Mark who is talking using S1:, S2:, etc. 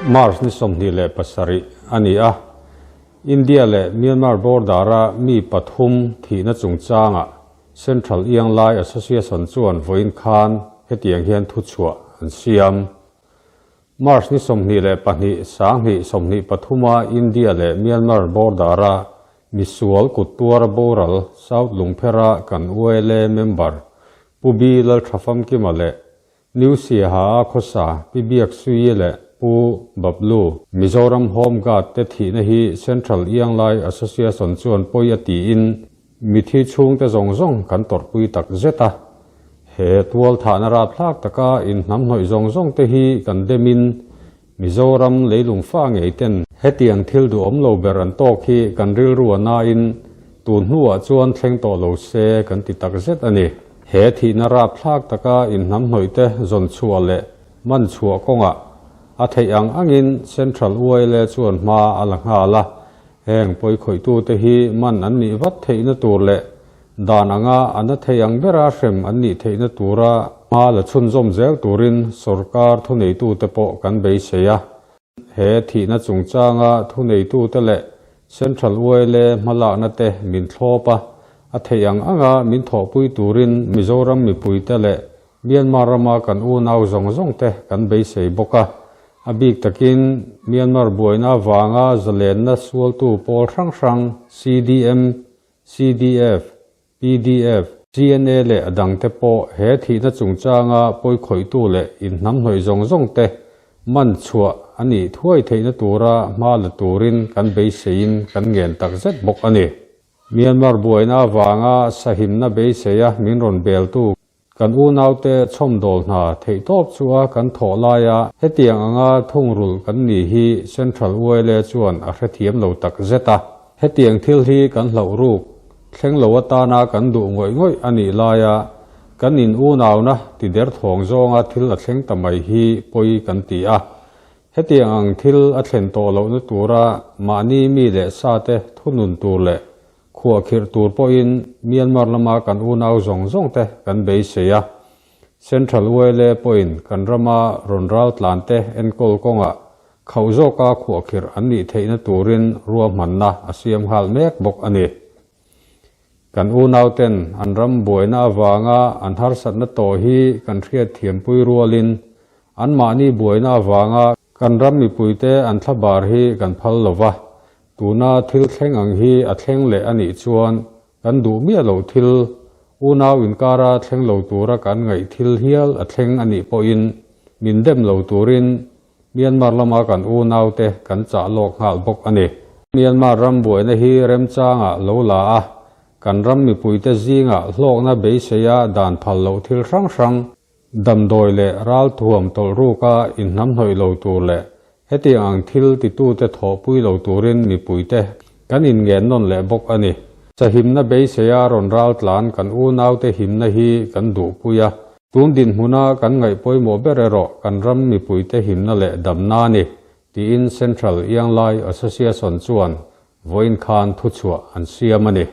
S1: March ni 27 a ni a, India leh Myanmar border-a mi pathum thihna chungchangah Central Ianglai Association chuan vawiin khan hetiang hian thuchhuah an siam. March ni 22 2023-a India leh Myanmar border-a misual kut tuara boral South Lungphera kan ULA member Pu B Lalthafamkima leh New Siaha-a khawsa Pi Biak Suii leh Pu Bablu, Mizoram Home Guard te thihna hi Central Ianglai Association chuan pawi a tiin mithi chhungte zawng zawng kan tawrhpui tak zet a. He tual thahna rapthlak taka inhnamhnawih zawng zawng te hi kan demin Mizoram leilung fa ngei ten hetiang thil duhawm lo ber an tawk hi kan rilru a nain tun hnuah chuan thleng tawh lo se kan ti tak zet a ni. He thihna rapthlak taka inhnamhnawih te zawn chhuah leh man chhuah kawngah a theih ang angin Central YLA chuan hma a la nghal a, heng pawikhawih-tute hi man an nih vat theihna tur leh Dan anga a na thei ang bera hrem an nih theihna tura hma la chhunzawm zel turin sorkar thuneitute pawh kan beisei a. He thihna chungchanga thuneitute leh Central YLA hmalakna te min thlawp a, a theih ang anga min thawhpui turin Mizoram mipuite leh Myanmar rama kan unau zawng zawng te kan beisei bawk a. A bik takin Myanmar buaina avanga zalenna sualtu pawl hrang hrang CDM, CDF, pdf, CNA leh a dangte pawh he thihna chungchanga pawikhawihtu leh inhnamhnawih zawng zawng te man chhuah a nih thuai theihna tura hma la turin kan beiseiin kan ngen tak zet bawk a ni. Myanmar buaina avanga sahimna beiseia min rawn beltu Kan unaute chhawmdawl hna theihtawp chu a kan thawh laia hetiang anga thungrulh kan ni hi Central YLA chuan a hrethiam lo tak zet a. Hetiang thil hi kan hlauh ruk thleng lo atana kan duh ngawih ngawih a nih laia kan in unauna ti derthawng zawnga thil a thleng ta mai hi pawi kan ti a. Hetiang ang thil a thlen tawh lohna tura mahni mi leh sate thunun tur leh Khuahkhirh tur pawhin Myanmar lama kan unau zawng zawng te kan beisei a, Central YLA pawhin kan rama rawn ral tlan te enkawl kawngah khauh zawka khuahkhirh an nih theihna turin ruahmanna a siam nghal mek bawk a ni. Kan unau ten an ram buaina avanga an harsatna tawh hi kan hriatthiampui rualin anmahni buaina avanga kan ram mipuite an thlabar hi kan phal lova, Tuna thil thleng ang hi a thleng leh a nih chuan kan duh miah loh thil, unau inkara thleng lo tura kan ngaih thil hial a thleng a nih pawhin min dem lo turin Myanmar lama kan unaute kan chah lawk nghal bawk a ni. Myanmar ram buaina hi remchangah lo la a, kan ram mipuite zingah hlawkna beiseia dan phal loh thil hrang hrang, Damdawi leh ralthuam tawlh ruka inhnamhnawih lo tur leh hetiang ang thil titute thawhpui lo turin mipuite kan inngen nawn leh bawk a ni. Sahimna beiseia rawn raltlan kan unaute himna hi kan duhpui a, tun dinhmuna kan ngaih pawimawh ber erawh kan ram mipuite himna leh damna a ni, tiin Central Ianglai Association chuan vawiin khan thuchhuah an siam a ni.